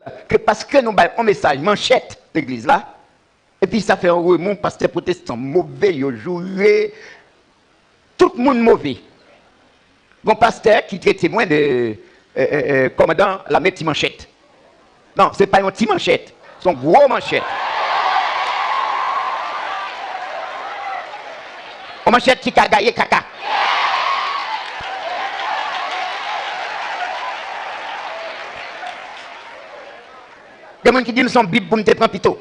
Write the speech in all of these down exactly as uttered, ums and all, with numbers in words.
Ke paske nou bay yon mesaj manchèt legliz la, epi sa fè yon remou, pastè pwotestan move, yo joure, tout moun move. Gon pastè ki trete mwen de, euh, euh, euh, kòmandan lame ti manchèt. Non, se pa yon ti manchèt, se yon gwo manchèt. Yon manchèt ki ka gaye kaka. Gen moun ki di m se yon bib pou m te pran pito.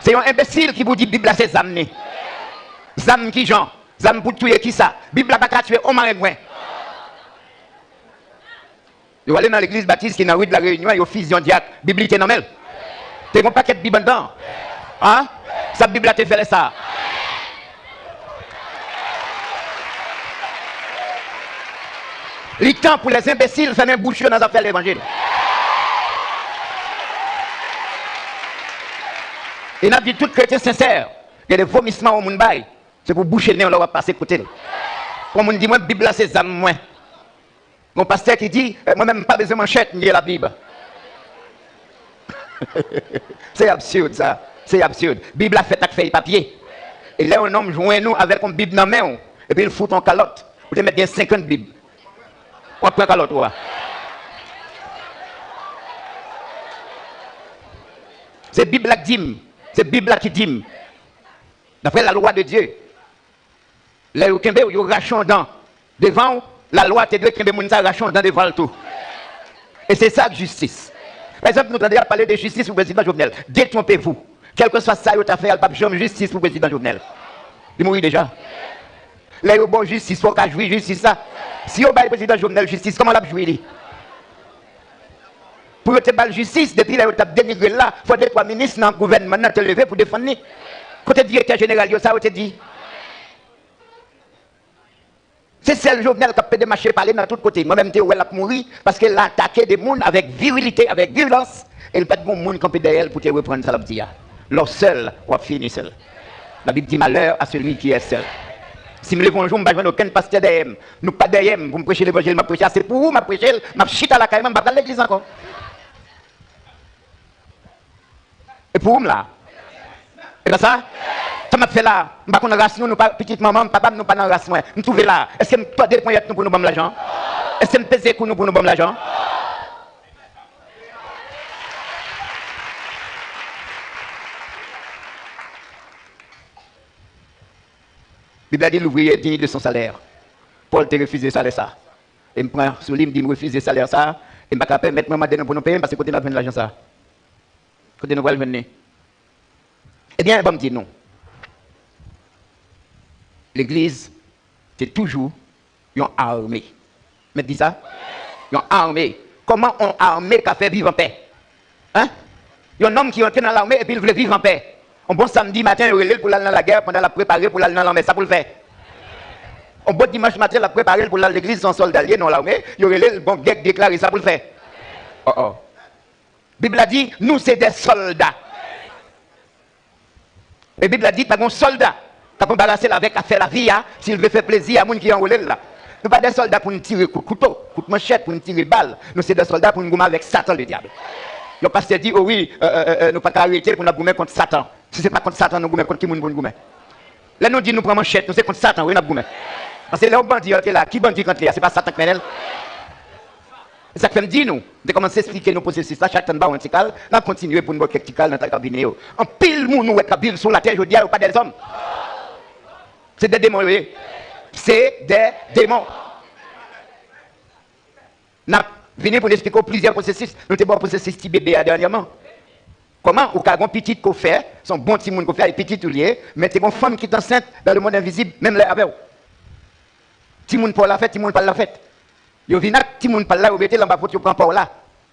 Se yon enbesil ki pou di bib la se zam li. Zam ki jan? Zam pou touye kisa? Bib la pa ka tiye yon marengwen. Yo ale nan legliz batis ki nan ri de la Reyinyon, yo fize yon dyak, bib li te nan men l. Te gen yon pakèt bib anndan. An? Sa bib la te fè lè sa a? Li tan pou lèzenbesil fèmen bouch yo nan zafè levanjil. E n ap di tout kretyen sensè, gen de vomisman yon moun bay, se pou bouche nen w lè w ap pase kote l. Pou yon moun di mwen, bib la se zam mwen. Gon pastè ki di, eh, mwen menm m pa bezwen manchèt, m gen labib. Se absid sa, se absid. Bib la fèt ak fèy papye. E lè yon nonm jwenn ou avèk yon bib nan men w, epi l fout yon kalòt, ou te mèt gen senkant bib. W ap pran kalòt ou a. Se bib la k di m, se bib la ki di m. D'après la loi de Dieu, lè yo kenbe w, yo rache yon dan devan w, lalwa te dwe kenbe moun sa, rache yon dan devan l tou. E se sa k jistis. Pa egzanp, nou tande y ap pale de jistis pou prezidan Jovenel. Détrompez-vous. Kèlkeswa sa yo ta fè a, l p ap janm jistis pou prezidan Jovenel. Li mouri deja. Lè yo ba w jistis, fò w ka jwi jistis la. Si yo bay prezidan Jovenel jistis, kòman l ap jwi li? Pou yo te ba l jistis, depi lè yo t ap denigre l la, fò de twa minis nan gouvènman nan te leve pou defann li. Kote direktè jeneral yo, sa yo te di? Se sèl Jovenel k ap pede mache pale nan tout kote. Mwen menm, m te wè l ap mouri paske l atake de moun avèk virilite, avèk virilans, e l pa t gen moun kanpe dèyè l pou te reprann sa l ap di a. Lè w sèl, w ap fini sèl. Labib di, malheur à celui qui est seul. Si m leve yon jou, m pa jwenn okenn pastè dèyè m, nou pa dèyè m pou m preche levanjil m ap preche a, se pou ou m ap preche l, m ap chita lakay mwen, m pa pral legliz ankò. E pou ou m la. E pa sa? Sa m ap fè la, m pa konn ras nou, nou pa pitit manman m, papa m, nou pa nan ras mwen. M twouve la. Èske m tòde ponyèt nou pou nou ban m lajan? Èske m peze kou nou pou nou ban m lajan? Bib la di, l'ouvrier est digne de son salaire. Pòl te refize salè sa. E m pran sou li, m di m refize salè sa. E m pa ka pèmèt mwen mande nou pou nou peye m, paske kote n ap jwenn lajan sa? Kote nou pral jwenn li? Ebyen, ban m di nou. Legliz te toujou yon ame. Mèt di sa? Yon ame. Kòman yon ame ka fè viv anpè? Hein? Yon nonm ki rantre nan lame epi l vle viv anpè. Yon bon samdi maten, yo rele l pou l al nan lagè, pandan l ap prepare pou l al nan lanmè. Sa pou l fè? Yon bon dimanch maten, l ap prepare l pou l al legliz, se yon sòlda l ye, nan lame, yo rele l, bon, gè k deklare. Sa pou l fè? Oh, oh. Bib la di, nou se de sòlda. E Bib la di, pa gen sòlda k ap anbarase l avèk afè lavi a, si l vle fè plezi a moun ki anwole l la. Nou pa de sòlda pou n tire kout kouto, kout manchèt, pou n tire bal. Nou se de sòlda pou n goumen avèk Satan, le diable. Yon pastè di, o wi, euh, euh, euh, nou pa ka arete pou n ap goumen kont Satan. Si se pa kont Satan nou goumen, kont ki moun pou n goumen? Lè nou di nou pran manchèt, nou se kont Satan, wi, n ap goumen. Paske lè yon bandi antre la, ki bandi k antre a? Se pa Satan k mennen l? E sa k fè m di nou, m te kòmanse esplike nou pwosesis la, chak tan m ba w yon ti kal, n ap kontinye pou n ba w kèk ti kal nan tan k ap vini yo. Anpil moun ou wè k ap viv sou latè jodi a, yo pa dèzòm. Se de demon yo ye. Se de demon. N ap vini pou n esplike w plizyè pwosesis. Nou te ba w pwosesis ti bebe a dènyèman. Kòman ou ka gon pitit ke w fè, se yon bon timoun ke w fè, e pitit ou li ye, men te gon fanm ki t ansent dans le monde invisible, menm lè avè w. Timoun pa w la fèt, timoun pa l la fèt. Yo vin ak timoun pa l la, yo mete l anba vant, yo pran pa w la.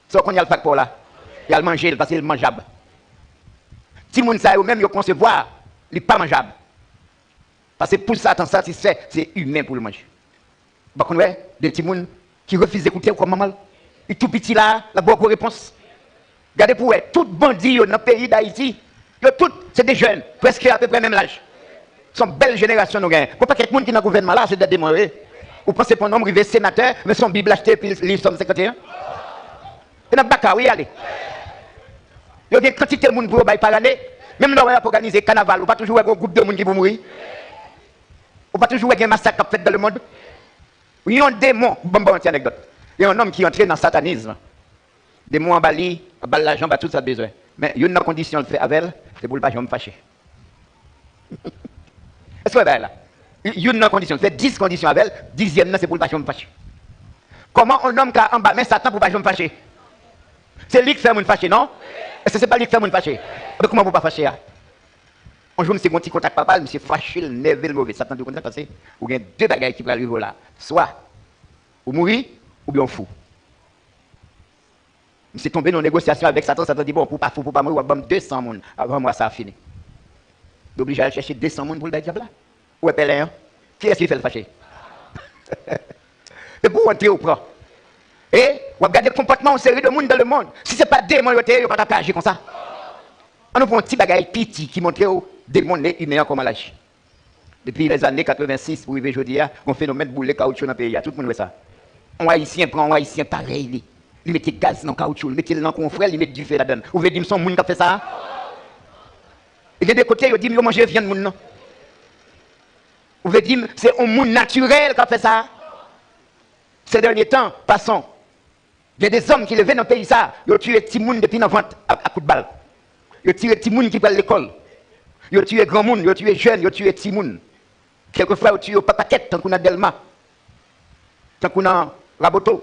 Sa w konn y al fè ak pa w la? Y al manje l, paske l manjab. Timoun sa yo menm, yo konsevwa, li pa manjab. Paske pou Satan satisfè, se imen pou l manje. Ou pa konn wè de timoun ki refize koute w kòm manman l? Li tou piti la, l ap ba w gwo repons. Gade pou w wè, tout bandi yo nan peyi Dayiti, yo tout se de jèn, prèske apeprè menm laj. Se yon bèl jenerasyon nou genyen. Gon pakèt moun ki nan gouvènman la, se de demon yo ye. Ou panse pou yon nonm rive senatè, men se yon Bib l achte epi li li Sòm senkanteyen? Se nan baka wi y ale. Yo gen kantite moun pou yo bay pa lane. Menm lè w wè y ap òganize kanaval, ou pa toujou wè gen yon gwoup de moun ki pou mouri? Ou pa toujou wè gen masak k ap fèt dans le monde? Yon demon, ban m ba w yon ti anekdòt. Gen yon nonm ki antre nan satanizm. Demon an ba li, ba l lajan, ba tout sa l bezwen. Men youn nan kondisyon l fè avè l, se pou l pa janm fache. Èske w wè bagay la? Youn nan kondisyon, l fè dis kondisyon avè l, dizyèm nan se pou l pa janm fache. Kòman yon nonm ka anba men Satan pou pa janm fache? Se li k fè moun fache, non? Èske se pa li k fè moun fache? Ebyen kòman pou pa fache a? Yon jou misye gen yon ti kontak papa l, misye fache, l nève, l move. Satan di w konn sa k pase? Ou gen de bagay ki pral rive w la. Swa ou mouri, oubyen w fou. Misye tonbe nan yon negosyasyon avèk Satan, Satan di, bon, pou w pa fou, pou w pa mouri, w ap ban m de san moun avan mwa sa a fini. Li oblije al chèche de san moun pou l bay dyab la. Ou wè pèlen an? Kiyès ki fè l fache? Se pou w antre ou pran. E w ap gade konpòtman yon seri de moun dans le monde. Si se pa demon yo te ye, yo pa t ap aji konsa. Ann nou pran yon ti bagay piti ki montre w demon imen an kòman l aji. Depi lèzane katrevensis pou rive jodi a, gen yon fenomèn boule kawoutchou nan peyi a. Tout moun wè sa. Yon Ayisyen pran yon Ayisyen parèy li. Li mete gaz nan kawoutchou, li mete l nan kou yon frè, li met dife ladan l. Ou vle di m se yon moun k ap fè sa a? E gen de kote yo di m yo manje vyann moun nan. Ou vle di m se yon moun natirèl k ap fè sa a? Ces derniers temps, passons. Gen de zòm ki leve nan peyi sa a, yo tiye timoun depi nan vant ak, ak kout bal. Yo tiye timoun ki pral lekòl. Yo tiye granmoun, yo tiye jèn, yo tiye timoun. Kèlkefwa yo tiye yo pa pakèt, tankou nan Dèlma, tankou nan Raboto,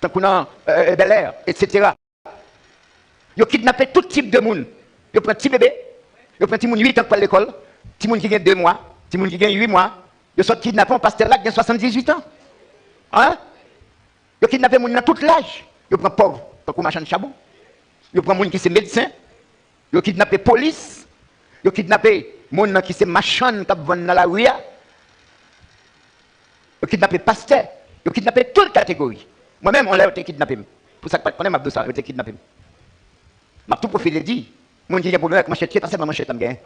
tankou nan, euh, Bèlè, etsetera. Yo kidnape tout tip de moun. Yo pran ti bebe, yo pran timoun uit an k pral lekòl, timoun ki gen de mwa, timoun ki gen uit mwa. Yo sot kidnape yon pastè la ki gen swasanndizuit an. Hein? Yo kidnape moun nan tout laj. Yo pran pòv, tankou machann chabon. Yo pran moun ki se medsen. Yo kidnape polis. Yo kidnape moun nan ki se machann k ap vann nan lari a. Yo kidnape pastè. Yo kidnape tout kategori. Mwen menm, yon lè yo te kidnape m. Pou sa k pa t konnen, m ap di w sa, yo te kidnape m. M ap tou pwofite di, moun ki gen pwoblèm ak manchèt, se pa sèlman manchèt la m genyen.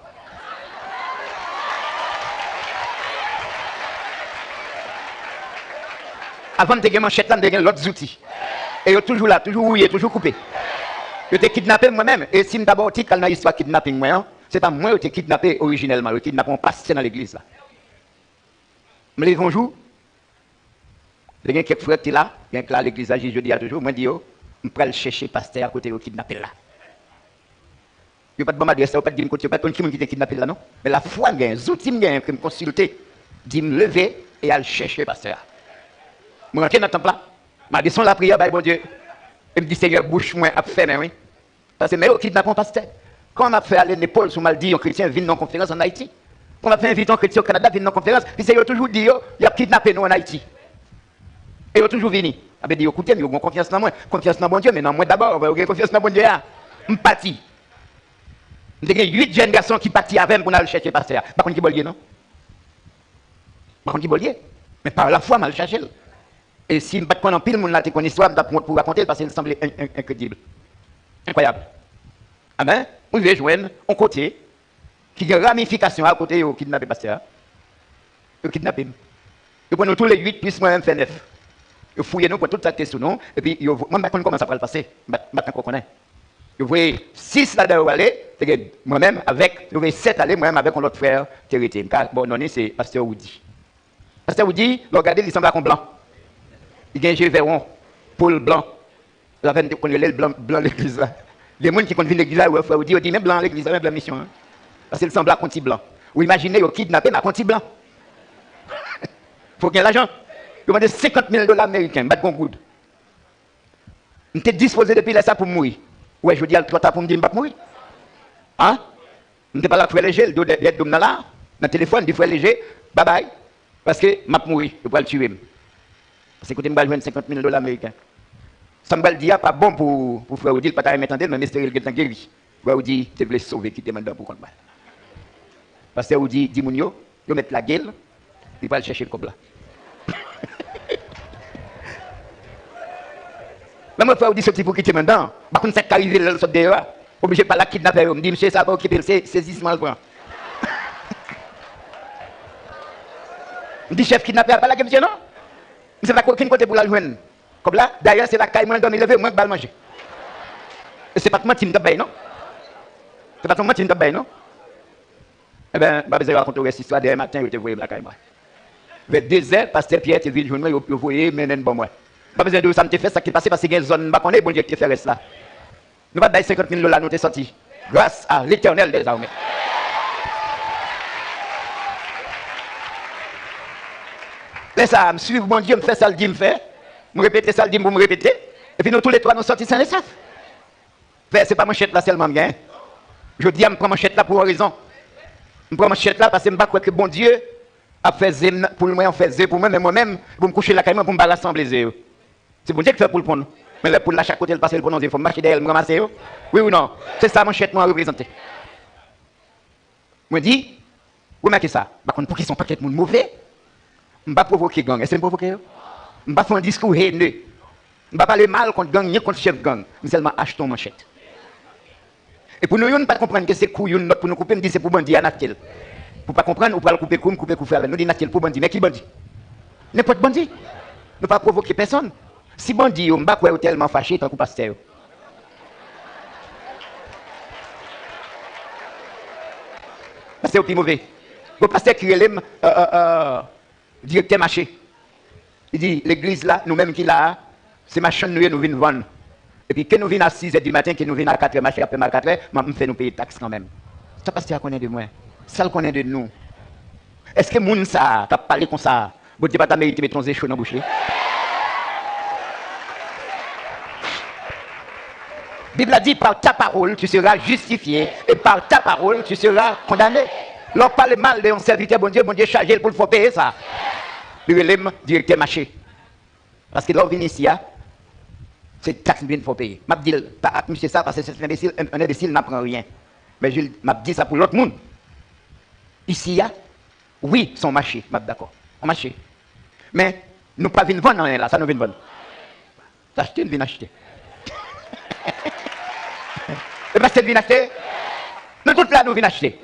Avan m te gen manchèt la, m te gen lòt zouti. E yo toujou la, toujou wouye, toujou koupe. Yo te kidnape m mwen menm. E si m ta ba w tit, al nan istwa kidnaping mwen an, se pa mwen yo te kidnape orijinèlman, yo kidnape yon pastè nan legliz la. M leve yon jou, te gen kèk frè ki te la, gen k la legliz la jis jodi a toujou, mwen di yo, m pral chèche pastè a kote yo kidnape l la. Yo pa t ban m adrès la, yo pa t di m kote, yo pa t konn ki moun ki te kidnape l la non. Men lafwa m genyen, zouti m genyen ke m konsilte, di m leve e al chèche pastè a. Mwen rantre nan tanp la, m al desann lapriyè bay Bondye, e m di, Senyè, bouch mwen ap fèmen wi. Paske men yo kidnape yon pastè. Kòman m ap fè ale nepòl sou m al di yon kretyen vin nan yon konferans ann Ayiti? Kòman m ap fè envite yon kretyen o Kanada vin nan yon konferans, piske yo toujou di yo, y ap kidnape nou ann Ayiti? E yo toujou vini. Sa vle di yo koute m, yo gen konfyans nan mwen. Konfyans nan Bondye, men nan mwen dabò, anvan yo gen konfyans nan Bondye a. M pati. M te gen uit jèn gason ki pati avè m pou n al chèche pastè a. M pa konn ki bò l ye non. M pa konn ki bò l ye. Men pa lafwa m al chache l. E si m pa t konn anpil moun la te konn istwa, m t ap wont pou rakonte l, paske l sanble en-, en-, enkredib. Enkwayab. Amen. M rive jwenn yon kote ki gen ramifikasyon a kote yo kidnape pastè a. Yo kidnape m. Yo pran nou tou le uit, plis mwen menm fè nèf. Yo fouye nou, pran tout sa k te sou nou, epi yo vo-, mwen m pa t konn kòman sa pral pase. M pa t, m pa t ankò konnen. Yo voye sis ladan yo ale, te gen mwen menm avèk, yo voye sèt ale, mwen menm avèk yon lòt frè te rete. M ka ba w non li, se pastè Woody. Pastè Woody, lè w gade, li sanble ak yon blan. Li gen je vè won, po l blan. Sa fè n te konn rele l blan, blan legliz la. Gen moun ki konn vin legliz la, yo wè frè Woody, yo di, men blan legliz la, men blan misyon an. Paske l sanble ak yon ti blan. Ou imajine yo kidnape m ak yon ti blan. Fò w gen lajan. Yo mande senkant mil dola ameriken, m pa t gen yon goud. M te dispoze depi lè sa pou m mouri. Ou wè, jodi a, l twò ta pou m di m p ap mouri. An? M te pale ak frè Leje, l do-, dèyè do m nan la, nan telefòn, di frè Leje, babay, paske m ap mouri, yo pral tiye m. Paske kote m pral jwenn senkant mil dola ameriken? Sa m pral di a pa bon pou, pou frè Woody, l pa ta renmen tande l, men m espere l gentan geri. Frè Woody te vle sove, kite m anndan pou kont mwen. Pastè Woody di moun yo, yo mèt lage l, li pral chèche kòb la. Lè mwen fè Woody soti pou kite m anndan, m pa konn sa k ka rive l lè l sot deyò a. Oblije pale ak kidnapè yo, m di, "Mesye, sa pa okipe l, se sezisman l pran." M di, "Chèf kidnapè a, pa lage misye non." Misye pa gen okenn kote pou l al jwenn kòb la. Dayè, se lakay mwen l dòmi leve, mwen k ba l manje. E se pa t manti m t ap bay, non. Se pa t yon manti m t ap bay, non. Enben, m pa bezwen rakonte w rès istwa, dèyè maten, yo te voye m lakay mwen. Vè dezè, pastè Pyè te vin jwenn mwen, yo, yo voye mennen l ban mwen. M pa bezwen di w sa m te fè, sa k te pase, paske gen zòn m pa konnen, Bondye ki te fè rès la. Nou pa t bay senkant mil dola, nou te sòti. Grâce à l'Éternel des armées. Lè sa a, m swiv Bondye, m fè sa l di m fè. M repete sa l di m pou m repete. Epi nou toulètwa, nou sòti sen e sòf. Frè, se pa manchèt la sèlman m gen. Jodi a, m pran manchèt la pou yon rezon. M pran manchèt la paske m pa kwè ke Bondye ap fè ze m nan, poul mwen an fè ze pou mwen, men mwen menm, pou m kouche lakay mwen, pou m pa rasanble ze yo. Se Bondye ki fè poul ponn. Men lè poul la, chak kote l pase, l ponn yon ze, fò m mache dèyè l, m ranmase yo. Wi ou non? Se sa manchèt mwen an reprezante. Mwen di, remake sa, m pa konn poukisa yon pakèt moun move. M pa pwovoke gang. Èske m pwovoke yo? M pa fè yon diskou hene. M pa pale mal kont gang, ni kont chèf gang. M sèlman achte yon manchèt. E pou nou youn pa t konprann ke se kou youn lòt pou nou koupe, m di se pou bandi a n achte l. Pou pa konprann, ou pral koupe kou m, koupe kou frè avè l. Nou di n achte l pou bandi. Men ki bandi? Nenpòt bandi. Nou pa pwovoke pèsonn. Si bandi yo, m pa kwè yo tèlman fache tankou pastè yo. Pastè yo pi move. Gon pastè ki rele m, euh, euh, euh, direktè mache. Li di, legliz la, nou menm ki la a, se machann nou ye, nou vin vann. Epi ke nou vin a sizè di maten, ke nou vin a katrè, mache ap fèmen a katrè, m ap, m fè nou peye taks kanmenm. Sa pastè a konnen de mwen? Sa l konnen de nou? Èske moun sa a k ap pale konsa a, Bondye pa ta merite mete yon ze cho nan bouch li? Bib la di, par ta parole, tu seras justifié, et par ta parole, tu seras condamné. Lè w pale mal de yon sèvitè Bondye, Bondye chaje l pou l fè w peye sa. Li rele m direktè mache. Paske lè w vin isi a, se taks m vin fè w peye. M ap di l, pa ak misye sa, paske se yon enbesil, un, un imbécile n'apprend rien. Men Jules, m ap di sa pou lòt moun. Isi a, wi, se yon mache, m ap dakò. Yon mache. Men, nou pa vin vann anyen la, sa nou vin vann? Achte, n vin achte. E paske n vin achte? Nou tout la, nou vin achte.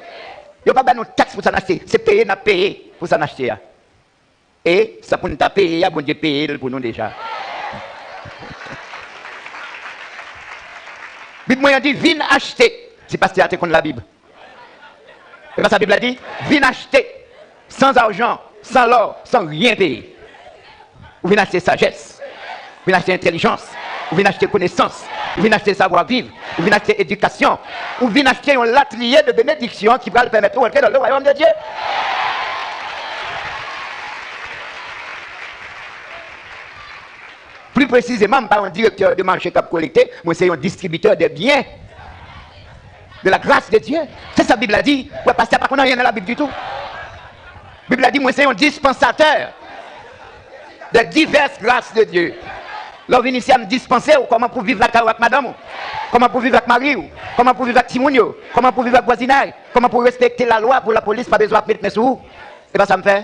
Yo pa ba nou taks pou sa n achte. Se peye n ap peye pou sa n achte a. E sa pou n ta peye a, Bondye peye l pou nou deja. Bib mwen an di, vin achte. Si pastè a te konn Labib. E pa sa Bib la di? Vin achte. Sans argent, sans l'or, sans rien payer. Ou vin achte sajès. Ou vin achte entèlijans. Ou vin achte konesans. Ou vin achte savwa viv. Ou vin achte edikasyon. Ou vin achte yon latriye de benediksyon ki pral pèmèt ou antre dans le royaume de Dieu. Pli presizeman, m pa yon direktè de mache k ap kolekte, mwen se yon distribitè de byen de la grâce de Dieu. Se sa Bib la di. Wè, pastè pa konn anyen nan Labib ditou. Bib la di, mwen se yon dispansatè de diverses grâces de Dieu. Lè w vin isi a, m dispanse w kòman pou viv lakay ou ak madanm ou, kòman pou viv ak mari w, kòman pou viv ak timoun yo, kòman pou viv ak vwazinay, kòman pou respekte lalwa pou lapolis pa bezwen ap met men sou ou. E pa sa m fè?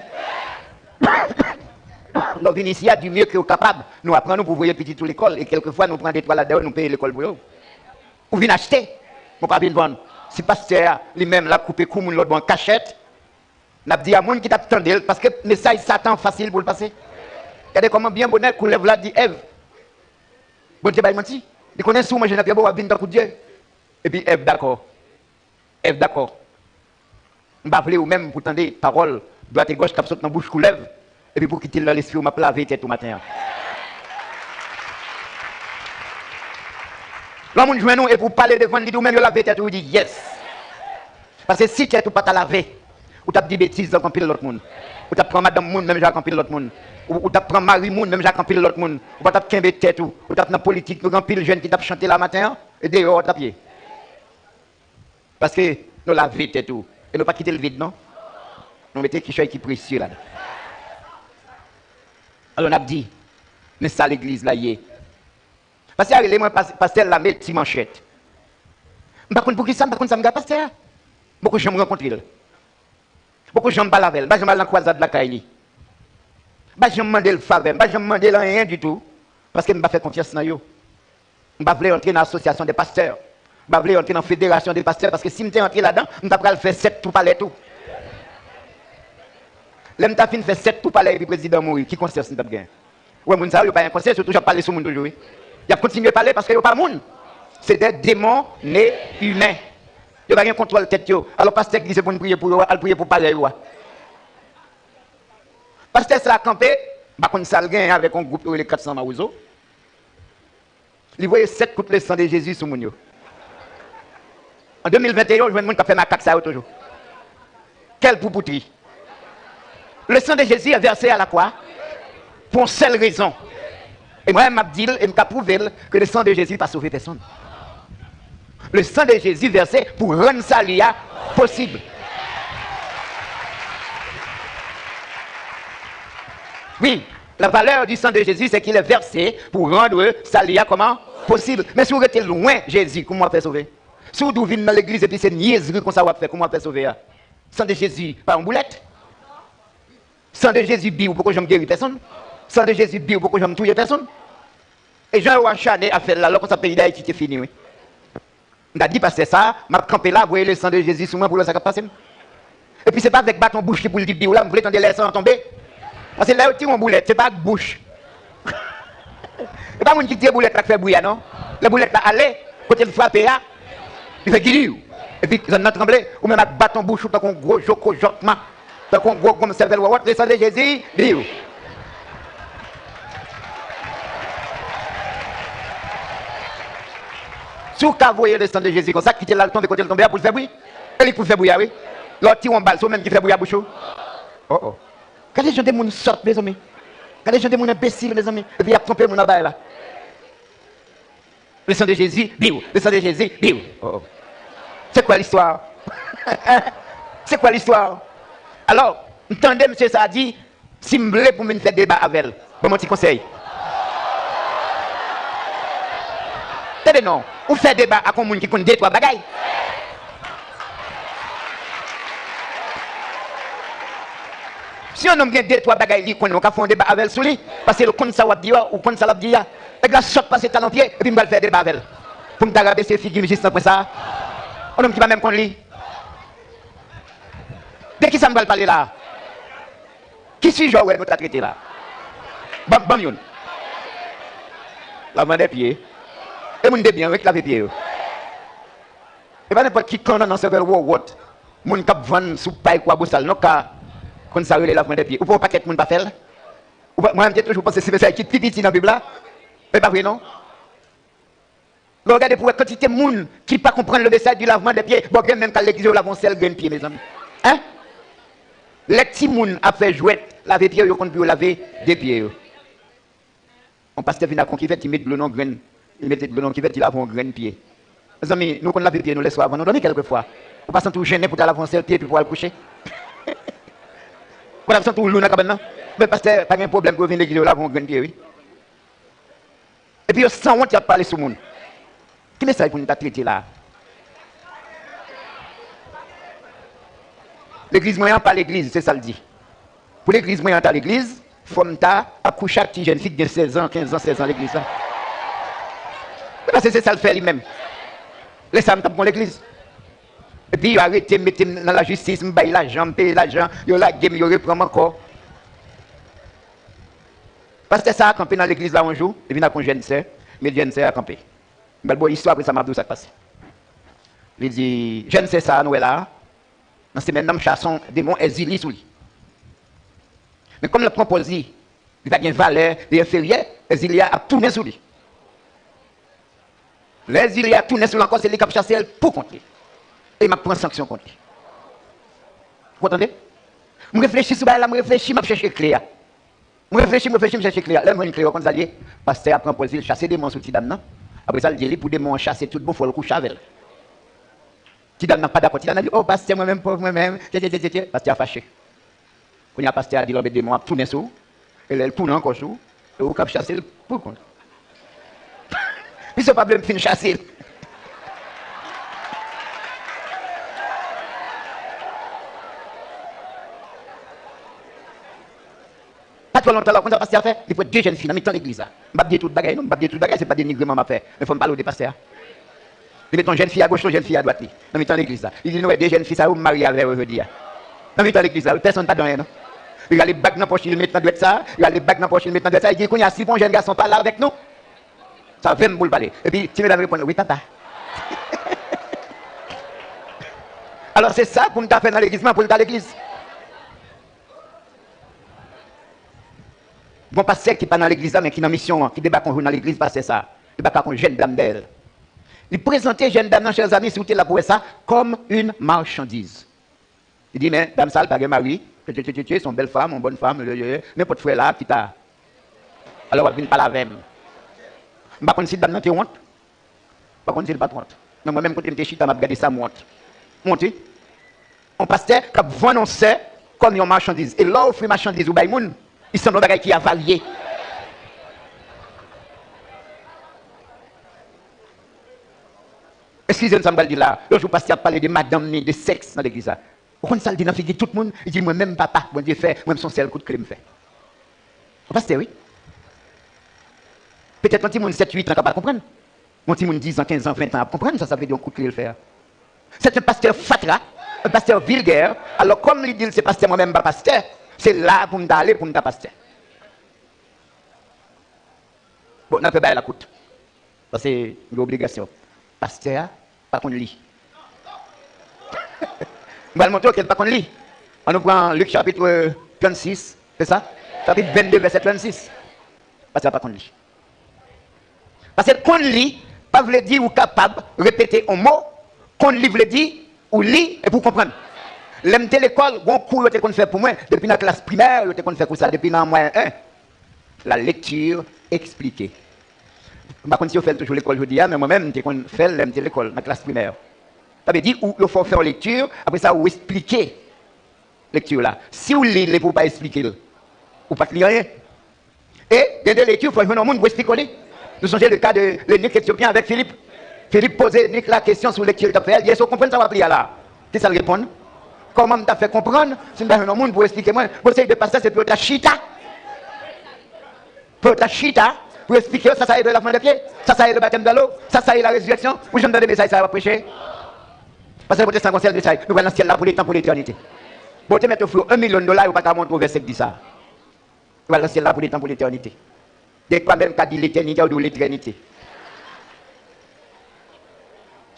Lè w vin isi a, du mieux ke w kapab, nou aprann ou pou voye pitit ou lekòl, e kèlkefwa nou pran de twa ladan yo, nou peye lekòl pou yo. Ou vin achte, ou pa vin vann. Si pastè a, li menm, l ap koupe kou moun lòt bò an kachèt, n ap di a moun ki t ap tande l, paske mesaj Satan an fasil pou l pase. Gade kòman byen bonè koulèv la di Èv. Bondye bay manti. Li konnen si w manje nan pyebwa, w ap vin tankou Dye. Epi Èv dakò. Èv dakò. M pa vle ou menm pou tande pawòl dwat e gòch k ap sot nan bouch koulèv, epi pou kite l nan lespri w, m ap lave tèt ou maten an. Lè yon moun jwenn ou epi w pale devan l, li di w menm yo lave tèt ou, ou di yes. Paske si tèt ou pa ta lave, ou t ap di betiz ak anpil lòt moun. Ou t ap pran madanm moun menm jan ak anpil lòt moun. Ou, ou t ap pran mari moun menm jan ak anpil lòt moun. Ou pa t ap kenbe tèt ou. Ou t ap nan politik, nou gen anpil jèn ki t ap chante la maten an, e deyò w t ap ye. Paske nou lave tèt ou. E nou pa kite l vid, non. Nou mete kichòy ki presye ladan. Alò, n ap di, men sa legliz la ye. Pastè a rele mwen, pas-, pastè Lame Ti Manchèt. M pa konn poukisa, m pa konn sa m gen ak pastè a. M poko janm rankontre l. M poko janm pale avè l. M pa janm al nan kwazad lakay li. M pa janm mande l favè. M pa janm mande l anyen ditou. Paske m pa fè konfyans nan yo. M pa vle antre nan asosyasyon de pastè. M pa vle antre nan federasyon de pastè, paske si m te antre ladan, m ta pral fè sèt tou palè tou. Lè m ta fin fè sèt tou palè epi prezidan mouri, ki konsyans m t ap gen? Ou wè moun sa yo, yo pa gen konsyans, yo toujou ap pale sou moun toujou, wi. Y ap kontinye pale paske yo pa moun. Se de demon ne imen. Yo pa gen kontwòl tèt yo. Alò, pastè ki di se pou n priye pou yo, al priye pou parèy ou a. Pastè sa a kanpe, m pa konn sa l genyen avèk yon gwoup yo rele kat san Mawozo. Li voye sèt kout le san de Jezi sou moun yo. An de mil venteyen, ou jwenn moun k ap fè makak sa yo toujou. Quelle poupoutri! Le sang de Jésus est versé à la croix pour une seule raison. E mwen, m ap di l, e m ka pwouve l, ke le sang de Jésus pa sove pèsonn. Le sang de Jésus versé pou rann sali a posib. Wi, la valeur du sang de Jésus, c'est qu'il est versé pour rendre sali a kòman? Posib. Men si w rete lwen Jezi, kouman w ap fè sove? Si w di w vin nan legliz epi se nyèzri konsa w ap fè, kouman w ap fè sove a? San de Jezi pa yon boulèt. San de Jezi bi w poko janm geri pèsonn. San de Jezi bi w poko janm touye pèsonn. E jan yo achane afè l la, lè konsa peyi Dayiti te fini, wi. M ta di pastè sa, m ap kanpe la, voye le san de Jezi sou mwen pou l wè sa k ap pase m. Epi se pa avèk baton bouch li pou l di biw la, m vle tande lè san an tonbe. Paske lè yo tire yon boulèt, se pa ak bouch. E pa moun ki tire boulèt la k fè bri a, non. Lè boulèt la ale, kote l frape a, li fè gidiw. Epi zòn nan tranble, ou menm ak baton bouch ou tankou yon gwo joko jòkma. Tankou yon gwo gonm sèvèl wòwòt, le san de Jezi, biw. Si w ka voye le san de Jezi konsa, kite l al tonbe kote l tonbe a pou l fè bri. E li k pou fè bri a, wi. Lè w tire yon bal, se ou menm ki fè bri a bouch ou. Oh, oh. Gade jan de moun sòt, mezanmi. Gade jan de moun enbesil, mezanmi. Epi y ap twonpe moun anba la. Le sang de Jésus, biw. Le sang de Jésus, biw. Oh, oh. C'est quoi l'histoire? C'est quoi l'histoire? Alò, m tande mesye sa a di, si m vle pou m vin fè deba avè l, ban m yon ti konsèy. Tande non, ou fè deba ak yon moun ki konn de twa bagay. Si yon nonm gen de twa bagay li konnen, ou ka fè yon deba avè l sou li, paske l konn sa w ap di a, ou konn sa l ap di a. Nèg la sòt pase talon pye, epi m pral fè deba avè l. Pou m ta rabese figi m jis nan pwen sa a. Yon nonm ki pa menm konn li. De kisa m pral pale la a? Ki sijè w wè nou ta trete la a? Ban, ban m youn. Lavman dè pye. E moun debyen, wi, ki lave pye yo. E pa nenpòt ki kannan nan sèvèl wòwòt. Moun k ap vann sou pay Kwabosal, non, ka konn sa rele lavman dè pye. Ou pa wè yon pakèt moun pa fè l? Ou pa, mwen menm, m te toujou panse se mesaj ki pi piti nan Bib la. E pa vre, non? Lè w gade pou w wè kantite moun ki pa konprann le mesaj di lavman dè pye, bon, gen menm k al legliz yo lave yon sèl grenn pye, mezanmi. Hein? Lè timoun ap fè jwèt, lave pye yo, yo konn pou yo lave de pye yo. Yon pastè vin ak yon kivèt, li met dlo nan yon grenn, li mete dlo nan yon kivèt, li lave yon grenn pye. Mezanmi, nou konn lave pye nou lèswa avan nou dòmi kèlkefwa. Ou pa santi w jennen pou w ta lave yon sèl pye epi pou w al kouche? Ou pa t ap santi w lou nan kabann nan? Men pastè, pa gen pwoblèm pou yo vin legliz yo lave yon grenn pye, wi. Epi yo sanwont, y ap pale sou moun. Ki mesaj pou n ta trete la a? Legliz mwen an pa legliz, se sa l di. Pou legliz mwen an ta legliz, fò m ta ap kouche ak ti jèn fi ki gen sèz an, kenz an, sèz an legliz la. Wi, paske se sa l fè li menm. Lè sa a, m t ap gon legliz. Epi yo arete m, mete m nan lajistis, m bay lajan, m peye lajan, yo lage m, yo repran m ankò. Pastè sa a kanpe nan legliz la yon jou, li vin ak yon jèn sè, men jèn sè a kanpe. M pral ba w istwa, apre sa m ap di w sa k pase. Li di, jèn sè sa a nou wè la a, nan semèn nan m chase yon demon Èzili sou li. Men kòm l ap pran pòz li, li pa gen valè, li enferyè, Èzili a ap tounen sou li. Lè Èzili a tounen sou l ankò, se li k ap chase l pou kont li. E m ap pran sanksyon kont li. Ou konn tande? M reflechi sou bagay la, m reflechi, m ap chèche kle a. M reflechi, m reflechi, m chèche kle a. Lè m jwenn kle a, ou konn sa l ye? Pastè a pran pòz li, l chase demon sou ti dam nan. Apre sa, l di li pou demon an chase tout bon, fò l kouche avè l. Ti dam nan pa dakò. Ti dam nan di, o, pastè, mwen menm, pòv mwen menm, tye, tye, tye, tye, tye. Pastè a fache. Kounye a, pastè a di l, anben, demon an ap tounen sou ou. E lè l tounen ankò sou ou, e ou k ap chase l pou kont ou. Misye pa vle m fin chase l. Pa twò lontan la, ou konn sa pastè a fè? Li pran de jèn fi nan mitan legliz la. M p ap di tout bagay, non, m p ap di tout bagay, se pa denigreman m ap fè. Men fò m pale w de pastè a. Li met yon jèn fi agoch, yon jèn fi adwat li, nan mitan legliz la. Li di, nou wè de jèn fi sa yo, m marye avè yo jodi a. Nan mitan legliz la, wi, pèsonn pa di anyen, non. Li rale bag nan pòch li, li met nan dwèt sa, li rale bag nan pòch li, li met nan dwèt sa, li di, kounye a, si pou yon jèn gason pale avèk nou, sa vle m pou l pale. Epi ti medam reponn, wi, papa. Alò, se sa pou n ta fè nan legliz, men pou l ta legliz. Gon pastè ki pa nan legliz la, men ki nan misyon an, ki debake yon jou nan legliz pastè sa, debake ak yon jèn dam dèyè l. Li prezante jèn dam nan, chè zanmi, si w te la pou wè sa, kòm yon machandiz. Li di, men, dam sa, l pa gen mari, tchè, tchè, tchè, tchè, se yon bèl fanm, yon bòn fanm, nenpòt frè la ki ta. Alò, w ap vin pale avè m. M pa konn si dam nan te wont. M pa konn si l pa t wont. Men mwen menm, kote m te chita, m ap gade sa, m wont. M wont, wi. Yon pastè k ap vann yon sè kòm yon machandiz. E lè w ofri machandiz ou bay moun, li sanble yon bagay ki avarye. Eskize m sa m pral di la. Yon jou pastè ap pale de madanm ni, de sèks nan legliz la. Ou konn sa l di nan figi tout moun? Li di, mwen menm papa, Bondye fè, mwen menm se yon sèl kout kle m fè. Yon pastè, wi. Petèt yon timoun sèt, uit an ka pa konprann. Yon timoun diz an, kenz an, ven an ap konprann sa sa vle di yon kout kle l fè a. C'est un pasteur fatra, un pasteur vulgaire. Alò, kòm li di l se pastè, mwen menm m pa pastè, se la pou m ta ale pou m ta pastè. Bon, n ap fè bagay la kout. Paske m gen obligasyon. Pastè a pa konn li. M pral montre w ke l pa konn li. Ann nou pran Lik chapit trannsis, se sa? Chapit vennde, vèsè trannsis. Pastè a pa konn li. Paske konn li pa vle di ou kapab repete yon mo. Konn li vle di ou li epi w konprann. Lè m te lekòl, gon kou yo te konn fè pou mwen, depi nan klas primè, yo te konn fè kou sa, depi nan mwayen en. La lecture expliquée. M pa konn si yo fè l toujou lekòl jodi a, men mwen menm, m te konn fè l lè m te lekòl, nan klas primè. Sa vle di, ou, yo fè w fè yon lekti, apre sa, ou esplike lekti la. Si w li l epi w pa esplike l, ou pa t li anyen. E gen de lekti, fò w jwenn yon moun pou esplike w li. Nou sonje le ka de lenik etyopyen avèk Filip. Filip poze lenik la kesyon sou lekti l t ap fè a, li di, èske w konprann sa w ap li a la? Kisa l reponn? Kòman m ta fè konprann si m pa jwenn yon moun pou esplike mwen? Bon, seri de pastè, se pou yo ta chita. Pou yo ta chita, pou yo esplike yo, sa sa ye le lavman de pye, sa sa ye le batèm dan lo, sa sa ye la rezirèksyon. Ou janm tande mesaj sa yo ap preche? Pastè pwotestan gon sèl mesaj, nou pral nan syèl la pou letan, pou letènite. Bon, yo te mèt ofri w yon milyon dola, yo pa ka montre w vèsè k di sa. Yo pral nan syèl la pou letan, pou letènite. Dèfwa menm ka di letènite, yo di w letrènite.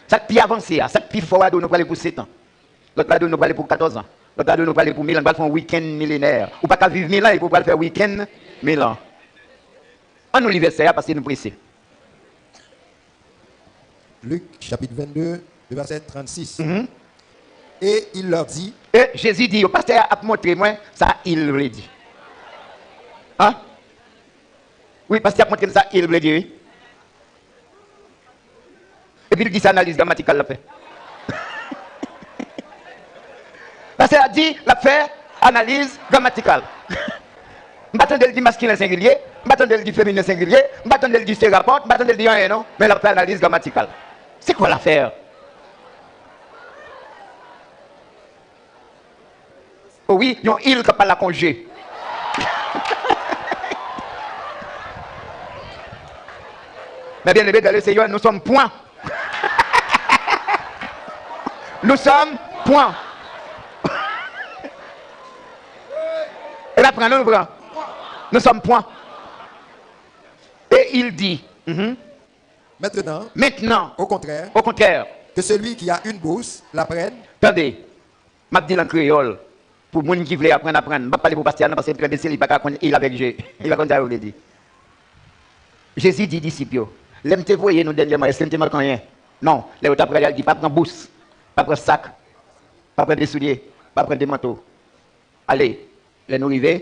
Sa k pi avanse a, sa k pi fò a di w nou prale pou setan. Lòt la di w nou prale pou katòz an. Lòt la di w nou prale pou mil an, nou pral fè yon wikenn milenè. Ou pa ka viv mil an epi w pral fè wikenn mil an. Ann nou li vèsè a paske nou prese. Luc chapitre vingt-deux, le verset trente-six. Mhm. Et il leur dit, E Jezi di yo, pastè a ap montre mwen sa il vle di. An? Wi, pastè ap montre m sa il vle di, wi. Epi l di se analiz gramatikal l ap fè. Pastè a di l ap fè analiz gramatikal. M pa tande l di maskilen sengilye, m pa tande l di feminen sengilye, m pa tande l di se rapò, m pa tande l di anyen non, men l ap fè analiz gramatikal. C'est quoi l'affaire? O wi, yon il k ap pale ak yon je. Mes bien-aimés dans le Seigneur, nous sommes point. Nous sommes point. E la pran, nou pran. Nous sommes point. Et il dit, mhm. Maintenant, Maintenant, au contraire, au contraire, que celui qui a une bourse la prenne. Tande, m ap di l an kreyòl, pou moun ki vle aprann, aprann. M p ap pale pou pastè a non, paske l trè enbesil, li pa ka konn il avèk je. Li pa konn sa yo vle di. Jezi di disip yo, lè m te voye nou dènyèman, èske m te manke anyen? Non. Lè yo t ap prale a, l di, pa pran bous, pa pran sak, pa pran de soulye, pa pran de manto. Ale, lè nou rive,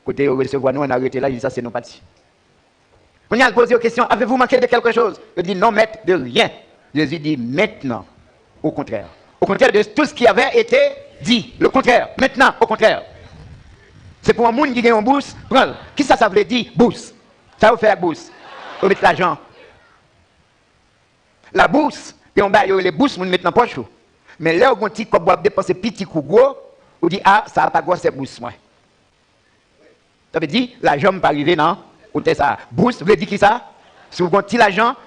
kote yo resevwa nou, ann arete la, li di sa se nou pati. Kounye a, l poze yo kesyon, avez-vous manqué de quelque chose? Yo di, non, maître, de rien. Jezi di, maintenant, au contraire. Au contraire de tout ce qui avait été dit. Le contraire. Maintenant, au contraire. Se pou yon moun ki gen yon bous, pran l. Kisa sa vle di, bous? Sa yo fè ak bous? Yo met lajan. Labous, gen yon bagay yo rele bous, moun met nan pòch ou. Men lè w gen yon ti kòb w ap depanse, piti kou gwo, ou di, a, sa a pa gwosè bous mwen. Sa vle di, lajan m pa rive nan wotè sa a. Bous vle di kisa? Si w gen yon ti lajan,